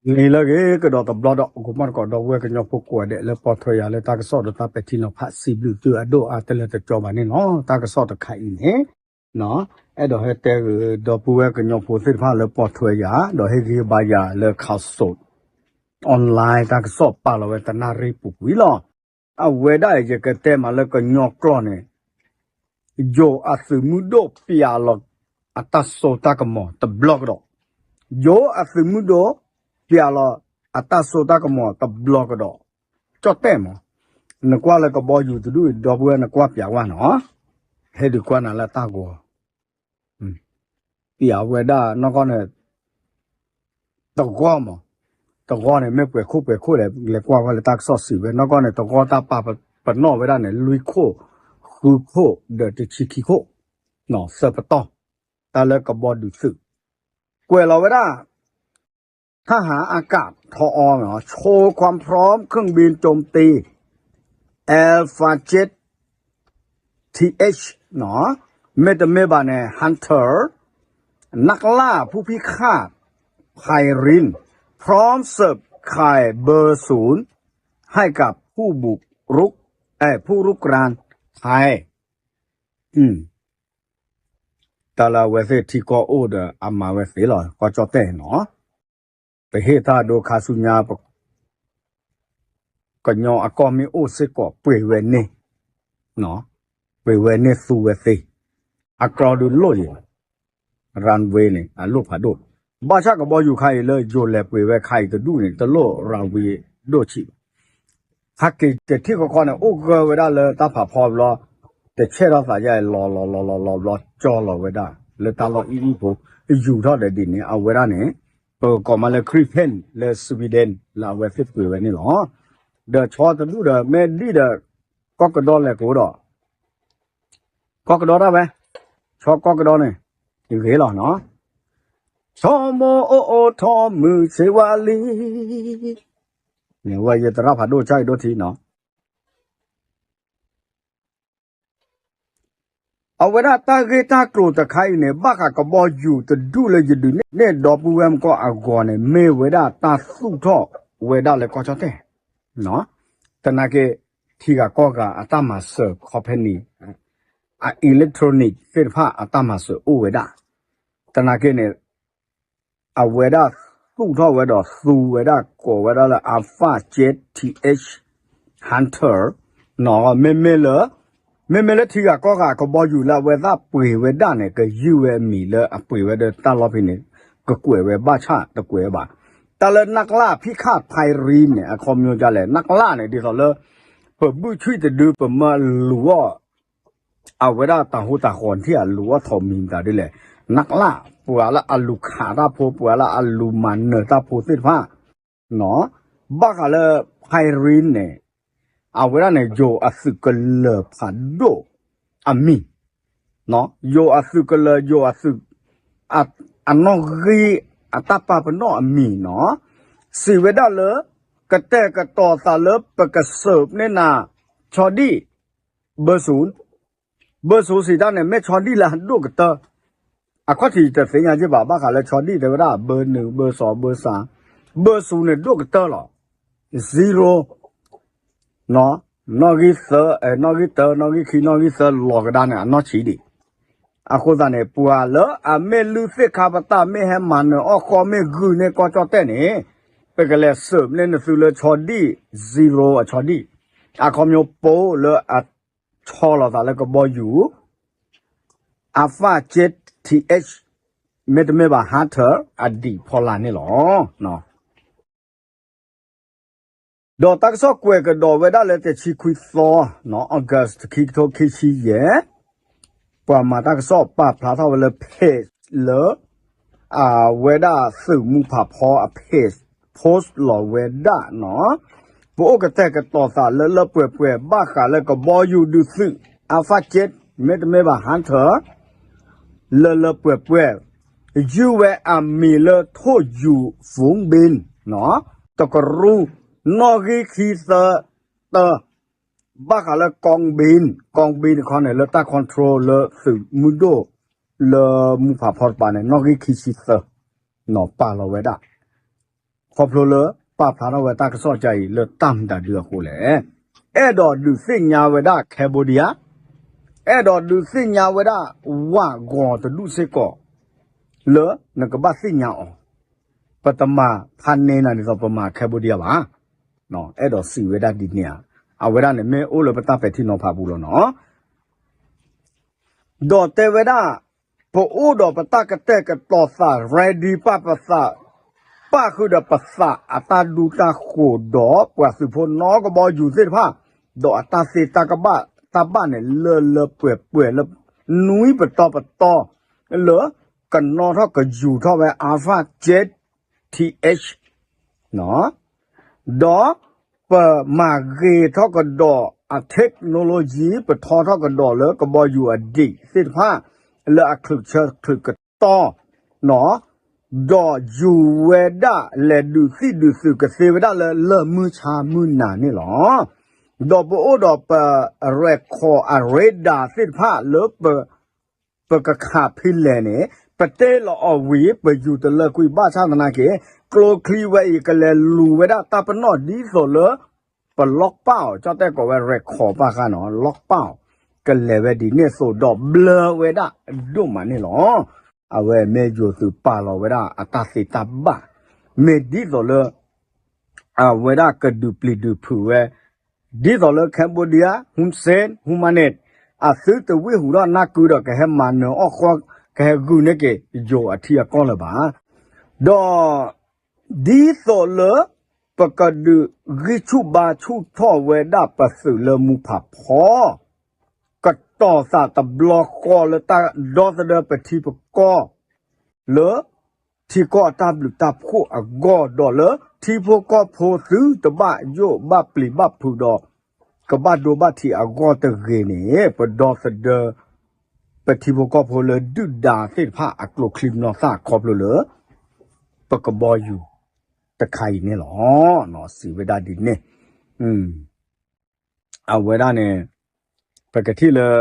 ဂ့ၤလၢဂ့ၤကဒီးတဘျီဒီး ကမီၣ်တကိးဒီပုၢ်ဝဲၢ်ကညီဖိကိးဂၤဒဲးလၢပိာ်ထွဲယၤလၢတၢ်ကစီၣ်ဒီးတၢ်ပဲာ်ထံနီၤဖး စံးဘျုးသုအဒိၣ်အါတလၢတကၠီဘၣ်န့ၣ်လီၤ. တၢ်ကစီၣ်တခါအံၤန့ၣ် အဲၣ်ဒိးဟဲတဲဂ့ၤဒီပုၢ်ဝဲၢ်ကညီဖိသ့ၣ်တဖၣ်လၢပိာ်ထွဲယၤ ဒီးဟ့ၣ်ဂံၢ်ဟ့ၣ်ဘါယၤလၢ Khaosod Online တၢ်ကစီၣ်ပာ်လီၤဝဲတနၣ်ရံၣ်ပူၤကွံာ်လီၤ. အဝဲဒၣ်ယကတဲမးလၢကညီကျိာ်န့ၣ် ယိၤအသုးမုၢ်ဒိၣ်ပျးလီၤအတၢ်စိတၢ်ကမီၤတဘျီကဒီး, ယိၤအသုးမုၢ်ဒိၣ်ပျးလီၤအတၢ်စိတၢ်ကမီၤတဘျီကဒီး, ကၠီၣ်တဲၣ်မး, နကွၢ်လၢကဘီယူၤတဒူၣ်ဒီပုၢ်ဝဲၢ်နကွၢ်ပျးဝဲနီၤ, ဟဲဒုးကွၢ်နၤလၢတၢ်ဂီၤ ပျးဝဲဒၣ်နီၢ်ကီၢ်န့ၣ် တဂီၢ်မး, တဂီၢ်န့ၣ် မ့ၢ်ပှဲၤခိၣ်ပှဲၤခိၣ်လဲၣ် လဲၤကွၢ်ဝဲလၢတၢ်ကစီၣ်စံးဝဲ နီၢ်ကီၢ်န့ၣ် တဂီၢ်တၢ်ပာ်ပနီၣ်ဝဲဒၣ်န့ၣ် လွံၢ်ခိၣ်, ဃုခိၣ် ဒီးတဆံခံခိၣ်, သၢပတီၢ်, တၢ်လၢကဘီဒုးသုး, ကွဲးလီၤဝဲဒၣ် ทหารอากาศ ทออ โชว์ความพร้อมเครื่องบินโจมตี Alpha Jet Th မ့တမ့ၢ်ဘၣ်န့ၣ် Hunter นักล่าผู้พิฆาต ไพริน พร้อมเสิร์ฟไข่เบอร์ศูนย์ ให้กับผู้บุกรุก เอ่อ ผู้รุกรานไทย တၢ်လၢအဝဲသ့ၣ်ထံကီၢ်အိၣ်ဒီးအမၤဝဲသ့လီၤ ကီၢ်ကၠီၣ်တဲၣ်နီၤ, ပဟ့ၣ်တၢ်ဒိခါဆူညါ ကညီအကီၢ်မ့ၢ်အိၣ်စ့ၢ်ကီးပှ့ၤဝဲန့ၣ်, ပှ့ၤဝဲန့ၣ်သူဝဲသ့, အကြၢးဒုးလိၣ်ယံၤ runway န့ၣ် အလိၣ်ဖးဒိၣ်, ဘၣ်ဆၣ်ကဘီယူၤခါအံၤလၢယိၤလဲၤပှ့ၤဝဲခါအံၤတဒူၣ်န့ၣ် တလိၣ် runway ဒိၣ်ဆံးဘၣ် ဟဲက့ၤတထံၣ်ဃီခီန့ၣ် အိၣ်ဂၢၢ်ဝဲဒၣ်လၢတၢ်ဖးဖီဘျီ, တဆဲးထီၣ်သးယါအံၤ လီၤလီၤလီၤလီၤလီၤဘျီ ကၠီလီၤဝဲဒၣ် လၢတၢ်လီၢ်အံၤအံၤဖိ, ယူၤထီၣ်ဒီးဒ်န့ၣ် အဝဲဒၣ်န့ၣ် ပကကိးမးလၢ Gripen လၢ Sweden လၢအဝဲသ့ၣ်ပှ့ၤဝဲန့ၣ်လီၤ. ဒီးဆီတဒူၣ်ဒီး မ့ၢ်ဒ်ဒီး ကီၢ်ကဒီးလဲၤကအိၣ်ဒီး ကီၢ်ကဒီးဒၣ်ဝဲ, ဆီကီၢ်ကဒီးန့ၣ် ဂ့ၤလီၤနီၤ, ဆီမိၢ်အိၣ်အိၣ်ထီၣ်မုၢ်ဆ့ဝါလံ, န့ၣ်ဝဲယသရၣ်ဖးဒိၣ်ကၢ်အံၤဒိၣ်ထံနီၤ အဝဲဒၣ်တၢ်ဂ့ၢ်တၢ်ကျိၤတခါအံၤန့ၣ် ဘၣ်ဃးကဘီယူၤတဒူၣ်လၢယဒုးနဲၣ်ဒီပုၢ်ဝဲၢ်မုၢ်ကီၢ်အဂီၤန့ၣ် မ့ၢ်ဝဲဒၣ်တၢ်သူၣ်ထီၣ်ဝဲဒၣ်လၢကီၢ်ကၠီၣ်တဲၣ်, သနာ်က့ ထံဂၤကီၢ်ဂၤအတၢ်မၤစၢၤ company အ electronic သ့ၣ်တဖၣ်အတၢ်မၤစၢၤအိၣ်ဝဲဒၣ်, သနာ်က့န့ၣ် အဝဲဒၣ်သူၣ်ထီၣ်ဝဲဒီးသူဝဲဒၣ်ကိးဝဲဒၣ်လၢ Alpha Jet Th Hunter နီၤ မ့မ့ၢ်လၢ မ့မ့ၢ်လၢထံဂၤကီၢ်ဂၤကဘီယူၤလၢအဝဲသ့ၣ်ပှ့ၤဝဲဒၣ်န့ၣ် ကယုၢ်ဝဲအမံၤလၢအပှ့ၤဝဲဒီးတၢ်လီၢ်ဖဲန့ၣ် ကကွဲးဝဲဘၣ်ဆၣ်တကွဲးဘၣ်. တၢ်လၢ นักล่าพิฆาต ไพริน န့ၣ် အခီပညီဒ်လဲၣ် นักล่า န့ၣ် ဒ်သိးလၢ ပဘုၣ်ဆံၣ်တဒု ပမၢလူၤအီၣ် အဝဲဒၣ်တၢ်ဟူးတၢ်ဃီၤထံၣ်အလူၤအီၣ်ထိးမံၤမတၤဒ်လဲၣ် นักล่า ပှၤလၢအလူၤခးတၢ်ဖိ ပှၤလၢအလူၤမၤနၢၤတၢ်ဖိသ့ၣ်တဖၣ် ဘၣ်ဃးလၢ Pyrin န့ၣ် အဝဲဒၣ်န့ၣ် ယိၤအသုးကလၢၤဖးဒိၣ်အမံၤ, ယိၤအသုးကလၢၤ ယိၤအသုး အနီၣ်ဂံၢ်အတၢ်ပာ်ပနီၣ်အမံၤနီၤ, စံးဝဲဒၣ်လၢ ကတဲာ်ကတီၤသးလၢပကစၢးန့ၢ်နၤ ဆီဒံၣ် ဘၢစူၤ ဘၢစူၤစံးတၢ်န့ၣ် မ့ၢ်ဆီဒံၣ်လၢအဒိၣ်ကတၢၢ်, အခီၣ်ထံးတသ့ၣ်ညါက့ဘၣ် ဘၣ်ဃးလၢဆီဒံၣ်တဲဝဲဒၣ် ဘၢနုာ် ဘၢစီၤ ဘၢစၢ်, ဘၢစူၤန့ၣ်ဒိၣ်ကတၢၢ်လီၤ, zero နီၣ်ဂံၢ်သၢ နီၣ်ဂံၢ်တၢ နီၣ်ဂံၢ်ခံ နီၣ်ဂံၢ်သၢလီၤကဒါန့ၣ် အနီၢ်ဆံးဒံး, အဃိသတးန့ၣ် ပှၤလၢအမ့ၢ်လုၢ်သ့ၣ်ခါပတာ် မ့ၢ်ဟဲမၤနၢၤအီၣ်ဃီမ့ၢ်ဂုာ်န့ၢ်ကီၢ်ကၠီၣ်တဲၣ်န့ၣ် ပကလဲၤစၢးန့ၢ်နသုလၢဆီဒံၣ် zero အဆီဒံၣ်, အခီပညီပိလၢအဆီလီၤသးလၢကဘီယူၤ Alpha Jet Th မ့တမ့ၢ်ဘၣ် Hunter အဒံးဖီလာ်န့ၣ်လီၤ. ဒီးတၢ်ကစီၣ်ကွဲးကဒီးဝဲဒၣ်လၢတဆံခွံသီ August ခံကထိခံဆံယဲၢ်, ပှၤမၤတၢ်ကစီၣ်ပာ်ဖျါထီၣ်ဝဲလၢ page လၢ အဝဲဒၣ်သုးမုၢ်ဖးဖီအ page post လီၤဝဲဒၣ်နီၤ, ပအိၣ်ကတဲာ်ကတီၤသးလၢလၢပှဲၤပှဲၤ ဘၣ်ဃးလၢကဘီယူၤဒုးသုး Alpha Jet မ့တမ့ၢ်ဘၣ် Hunter လၢလၢပှဲၤပှဲၤ ယုၢ်ဝဲအမံၤလၢထိၣ်ယူၤ ဖူဘ့ၣ် တကရူၢ် နီၣ်ဂံၢ်ခံသၢတၢ ဘၣ်ဃးလၢ ကီဘ့ၣ် ကီဘ့ၣ်တခီန့ၣ် လၢတၢ် control လၢသုးမုၢ်ဒိၣ် လၢမုၢ်ဖးဖီတပၤန့ၣ် နီၣ်ဂံၢ်ခံဆံသၢ ပာ်လီၤဝဲဒၣ် ခီဖျိလၢပာ်ဖျါထီၣ်ဝဲတၢ်ကစီၣ်ကါအံၤလၢတၢ်မတၤဒုအဃိလဲၣ်. အဲၣ်ဒိးဒုးသ့ၣ်ညါဝဲဒၣ် Cambodia, အဲၣ်ဒိးဒုးသ့ၣ်ညါဝဲဒၣ် ဝးဂီၤတဒူၣ်စ့ၢ်ကီး လၢနကဘၣ်သ့ၣ်ညါအီၤ, ပတမၤဖးန့ၢ်နၤဒ်သိးပမၤ Cambodia ဘၣ်. အဲၣ်ဒိးစံးဝဲဒၣ်ဒ်န့ၣ်ဧါ. အဝဲဒၣ်န့ၣ်မ့ၢ်အိၣ်လၢပတၢ်ပဲာ်ထံနီၤဖးပူၤလီၤနီၤ. ဒီးတဲဝဲဒၣ် ပအိၣ်ဒီးပတၢ်ကတဲာ်ကတီၤသး ready ပာ်ပသး ပာ်ဃုာ်ဒီးပသးအတၢ်ဒူတၢ်ဃိၤဒီးပှၤသုးဖိနီၢ်ကဘီယူၤသ့ၣ်တဖၣ်, ဒီးအတၢ်သ့တၢ်ကဘၣ်တၢ်ဘၣ်န့ၣ် လၢလၢပှဲၤပှဲၤလၢ နွံပတီၤပတီၤ လၢကနီၣ်ထီၣ်ကယူၤထီၣ်ဝဲ Alpha Jet T H ဒီးပမၤဂ့ၤထီၣ်ကဒီးအ technology ပထီထီၣ်ကဒီးလၢကဘီယူၤအဒံးသ့ၣ်တဖၣ် လၢအချုးဆၢချုးကတီၢ်, ဒီးယူၤဝဲဒၣ်လဲၤဒုးသံၣ်ဒုးသုးကသ့ဝဲဒၣ်လၢလၢၢ်မုၢ်ဆါမုၢ်နၤန့ၣ်လီၤ. ဒီးပအိၣ်ဒီးပ record အ radar သ့ၣ်တဖၣ်လၢပ ပကခးဖဲလဲၣ်န့ၣ် ပတဲလီၤအီၤဝံၤ ပယူၤတလၢကွံာ်ဘၣ်ဆၣ်သနာ်က့ ကျိချံဝဲအံၤကလဲၤလူၤဝဲဒၣ်တၢ်ပနီၣ်ဒ်သိးလၢ ပ lock ပာ်အီၤ ကၠီၣ်တဲၣ်ကိးဝဲ record ပာ်ဃာ်နီၤ lock ပာ်အီၤ ကလဲၤဝဲဒ်န့ၣ်အသိးဒီးဘျၢဝဲဒၣ်ဒိၣ်မးန့ၣ်လီၤ. အဝဲမ့ၢ်ယိၤသုးပာ်လီၤဝဲဒၣ်အတၢ်သ့တၢ်ဘၣ် မ့ၢ်ဒ်သိးလၢ အဝဲဒၣ်ကဒုးပျံၤဒုးဖုးဝဲ ဒ်သိးလၢ Cambodia Hun Sen Hun Manet အသုတဝံၢ်ဟူးထီၣ်နၢ်ကုဒီး ကဟဲမၤနၢၤအီၣ်ဃီ ကဟဲဂုာ်န့ၢ်က့ၤယိၤအထံအကီၢ်လၢၤဘၣ်. ဒီး ဒ်သိးလၢ ပကဒုးဂံၢ်ဆူၣ်ဘါဆူၣ်ထီၣ်ဝဲဒၣ်ပသုးလၢမူဖးဖီ ကတီၤသးတဘျီဃီလၢတၢ်ဒီသဒၢပထံပကီၢ် လၢ ထံကီၢ်အတၢ်ဘျုးတၢ်ဖှိၣ်အဂီၢ်ဒီးလၢ ထံဖိကီၢ်ဖိသုတဘၣ်ယိၣ်ဘၣ်ပျံၤဘၣ်ဖုးဒီး ကဘၣ်ဒိဘၣ်ထံးအဂီၢ်တဂ့ၤန့ၣ် ပဒီသဒၢ ပထံဖိကီၢ်ဖိလၢဒုၣ်ဒါသ့ၣ်တဖၣ်အကျိချံမျိာ်သၣ်ခီဖျိလၢ ပကဘီယူၤတခါအံၤန့ၣ်လီၤ. စံးဝဲဒၣ်ဒ်န့ၣ် အဝဲဒၣ်န့ၣ် ပကထံၣ်လၢ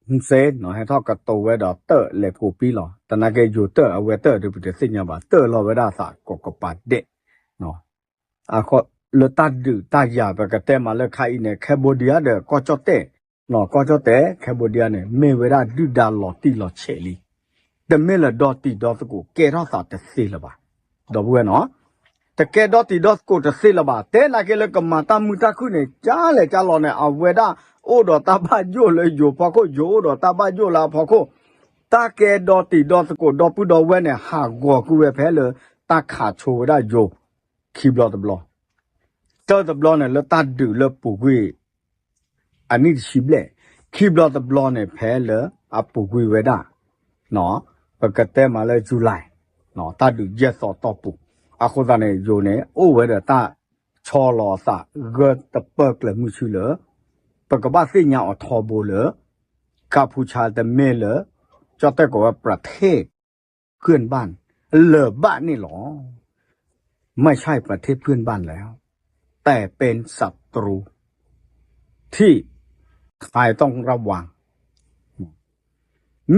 ဟူစ့ ဟဲထီၣ်ကတိၤဝဲဒီးတၢၣ်လဲၤကိးပံလီၤ. သနာ်က့ယိၤတၢၣ်အဝဲတၢၣ်ဒီးပတသ့ၣ်ညါဘၣ် တၢၣ်လီၤဝဲဒၣ်သးကိးကပၤဒဲး လၢတၢ်ဒုးတၢ်ယၤပကတဲမးလၢခါအံၤန့ၣ် Cambodia ဒီးကီၢ်ကၠီၣ်တဲၣ်, ကီၢ်ကၠီၣ်တဲၣ် Cambodia န့ၣ် မ့ၢ်ဝဲဒၣ်ဒုၣ်ဒါလီၤတံၢ်လီၤဆဲးလံ. တမ့ၢ်လၢဒီတံၤဒီသကိးကဲထီၣ်သးတသ့လၢၤဘၣ်. ဒီပုၢ်ဝဲၢ်နီၤ တကဲဒီတံၤဒီသကိးတသ့လၢၤဘၣ်. တဲနာ်က့လၢကမၤတၢ်မုာ်တၢ်ခုၣ်န့ၣ် ကလဲၤကလီၤန့ၣ် အဝဲဒၣ်အိၣ်ဒီးတၢ်ဘၣ်ယိၣ်လၢယိၤဖီခိၣ် ယိၤအိၣ်ဒီးတၢ်ဘၣ်ယိၣ်လၢအဖီခိၣ် တၢ်ကဲဒီတံၤဒီသကိးဒီပုၢ်ဒီဝဲၢ်န့ၣ် ဟးဂီၤကွံာ်ဝဲဖဲလၢတၢ်ခးဆိဝဲဒၣ်ယိၤ ခံဘျီတဘျီ တၢ်တဘျီန့ၣ်လၢတၢ်ဒုးလၢပူၤကွံာ် အနံၣ်တဆံဘျဲၣ်, ခံဘျီတဘျီန့ၣ်ဖဲလၢအပူၤကွံာ်ဝဲဒၣ် ပကတဲမးလၢ July တၢ်ဒုးယဲၢ်သီတီၢ်ပူၤ, အဃိသတးန့ၣ် ယိၤန့ၣ် အိၣ်ဝဲဒီးတၢ်ဆီလီၤအသး ဂၢၢ်တပၢၢ်ကျၢၤမုၢ်ဆူလၢ ပကဘၣ်သ့ၣ်ညါအီၤထီဘိလၢ ကၢ်ဖူဆါတမ့ၢ်လၢ ကၠီၣ်တဲၣ်ကိးဝဲ ပြထ့ၣ် เพื่อนบ้าน လၢၤဘၣ်န့ၣ်လီၤ. ไม่ใช่ประเทศเพื่อนบ้านแล้ว แต่เป็นศัตรูที่ไทยต้องระวัง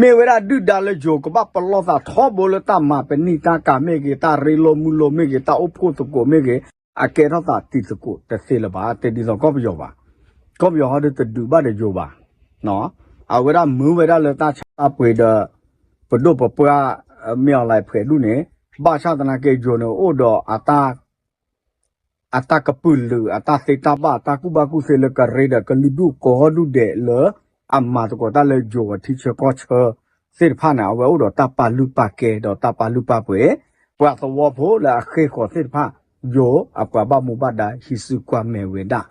မ့ၢ်ဝဲဒၣ်ဒုၣ်ဒါလၢယိၤကဘၣ်ပလီၢ်သးထီဘိလၢတၢ်မၤပနံာ်တၢ်ကၤမ့ၢ်ဂ့ၤ, တၢ်ရ့လိာ်မုာ်လိာ်မ့ၢ်ဂ့ၤ, တၢ်အိၣ်ဖှိၣ်သကိးမ့ၢ်ဂ့ၤ, အကဲထီၣ်သးတံၤသကိးတသ့လၢၤဘၣ်, တဒ်သိးကီၢ်ပယီၤဘၣ်. ကီၢ်ပယီၤဟီဒုတဒုးဘၣ်ဒီးယိၤဘၣ်. အဝဲဒၣ်မ့ၢ်ဝဲဒၣ်လၢတၢ်ဆါတၢ်ပှ့ၤဒီး ပဒိၣ်ပပှၢ် မ့ၢ်အီၤလဲၤဖှဲးဒူၣ်န့ၣ် ဘၣ်ဆၣ်သနာ်က့ယိၤန့ၣ် အိၣ်ဒီး အတၢ်ကပုာ်လုး အတၢ်သ့တၢ်ဘၣ် အတၢ်ကူၣ်ဘၣ်ကူၣ်သ့လၢကရ့ဒီးကလုာ်ဒူၣ်ကိးဒူၣ်ဒဲးလၢ အမၤသကိးတၢ်လၢယိၤအထံဆၢကီၢ်ဆၢသ့ၣ်တဖၣ်န့ၣ် အဝဲအိၣ်ဒီးတၢ်ပာ်လုၢ်ပာ်ကဲဒီးတၢ်ပာ်လုၢ်ပာ်ပှ့ၤ ပှၤသဝီဖိလၢအဃ့ၢ်ဃီၤသ့ၣ်တဖၣ် ယိၤအပှၤဘၣ်မူဘၣ်ဒါဟံးစုကွၢ်မဲာ်ဝဲဒၣ်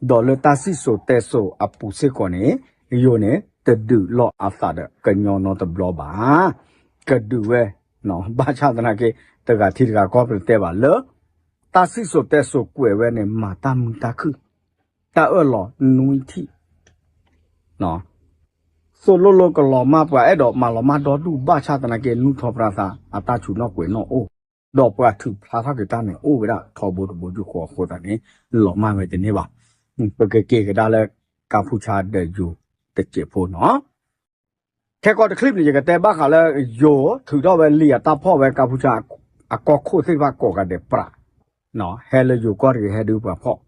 ဒီးလၢတၢ်စံၣ်စိၤတဲစိၤအပူၤစ့ၢ်ကီးန့ၣ် ယိၤန့ၣ် တဒုးလိာ်အသးဒီးကညီနီတဘျီဘၣ်. ကဒုးဝဲ ဘၣ်ဆၣ်သနာ်က့ တဂၤထံတဂၤကီၢ်ပတဲဘၣ်လၢ တၢ်စံၣ်စိၤတဲစိၤကွဲးဝဲန့ၣ် မၤတၢ်မုာ်တၢ်ခုၣ် တၢ်အၢၣ်လီၤနွံထံၣ် သိၣ်လိၣ်လိၣ်ကလီၤမၢ်ပှၤ အဲၣ်ဒိးမၤလီၤမၢ်ဒီဒူၣ် ဘၣ်ဆၣ်သနာ်က့ နူၢ်ထီၣ်ပြၢသး အတၢ်ဆူၣ်နီၣ်ကွဲးနီၣ်အိၣ် ဒီးပှၤထုးဖျါထီၣ်က့ၤတၢ်န့ၣ် အိၣ်ဝဲဒၣ်ထီဘိတဘိယူၢ်ဃီအဃိသတးန့ၣ် လီၤမၢ်ဝဲတန့ၢ်ဘၣ်. ပကက့ၤကဒါလၢ ကၢ်ဖူဆါဒီးယိၤတစဲးဖိနီၤ ခဲကီၢ်တချံၣ်န့ၣ် ယကတဲဘၣ်ဃးလၢ ယိၤထုးထီၣ်ဝဲလံာ်အတၢ်ဖီၣ်ဝဲကၢ်ဖူဆါ အကီၢ်ခိၣ်သ့ၣ်တဖၣ်ကိးဂၤဒဲးပြး, ဟဲလၢယိၤကီၢ်တဂ့ၤ ဟဲဒုးပှၤဖီၣ်,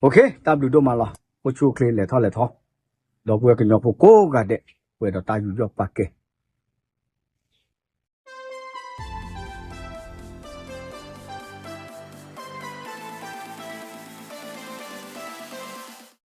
အိၣ်ခ့ တၢ်ဘျုးဒိၣ်မးလီၤ. အိၣ်ဆူၣ်အိၣ်ချ့ လဲၤထီၣ်လဲၤထီ, ဒီပုၢ်ဝဲၢ်ကညီဖိကိးဂၤဒဲး ပှဲၤဒီးတၢ်ယူးယီၣ်ပာ်ကဲ